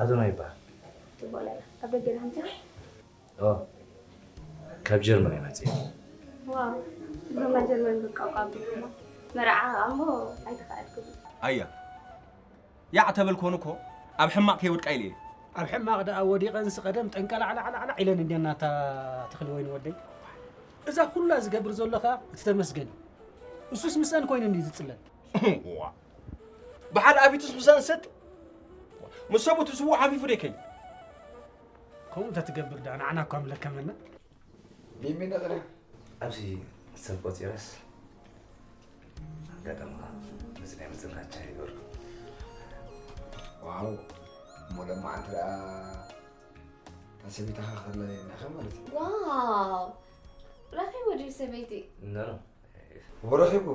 ኣዶና ይበሃል። ጽቡቕ ለላ ኣብ ደገ ዳምታ ኦ ካብ ጀርመን እየ መፅእ። ዋው ብማ ጀርመን ብቃ ቋንቋ መርዓ ኣሞ ኣይተኻኣልኩም። ኣያ ያዕ ተብል ኮን እኮ ኣብ ሕማቕ ከይወድቃ ኢለ እየ። ኣብ ሕማቕ ደኣ ወዲቐንስ ቀደም ጠንቀላዕላዕላዕላዕ ኢለን እንዲና እታ ተኽሊ ወይኒ ወደይ። እዛ ኩላ ዝገብር ዘሎ ከኣ እቲ ተመስገን እዩ። እሱስ ምስአን ኮይኑ እንዲዩ ዝጽለል። ብሓደ ኣፊቱስ ምሳን ሰጥ ምስ ሰብኡት ስውእ ሓፊፉ ደይከይ ከምኡ እንተትገብር ደኣ ንዓና እኳ ምለከመና። ቢሚ ንቕረ ኣብዚ ሰብ ቆፂረስ ኣጋጣሚ ከዓ ምስናይ ምፅራቻ ይገሩ ዋው እሞ ለማዓንቲ ደኣ እታ ሰበይታኻ ክኽለለየናኸ ማለት እዩ ዋው ረኺቡ ድዩ ሰበይቲ ኖ እሞ ረኺቡ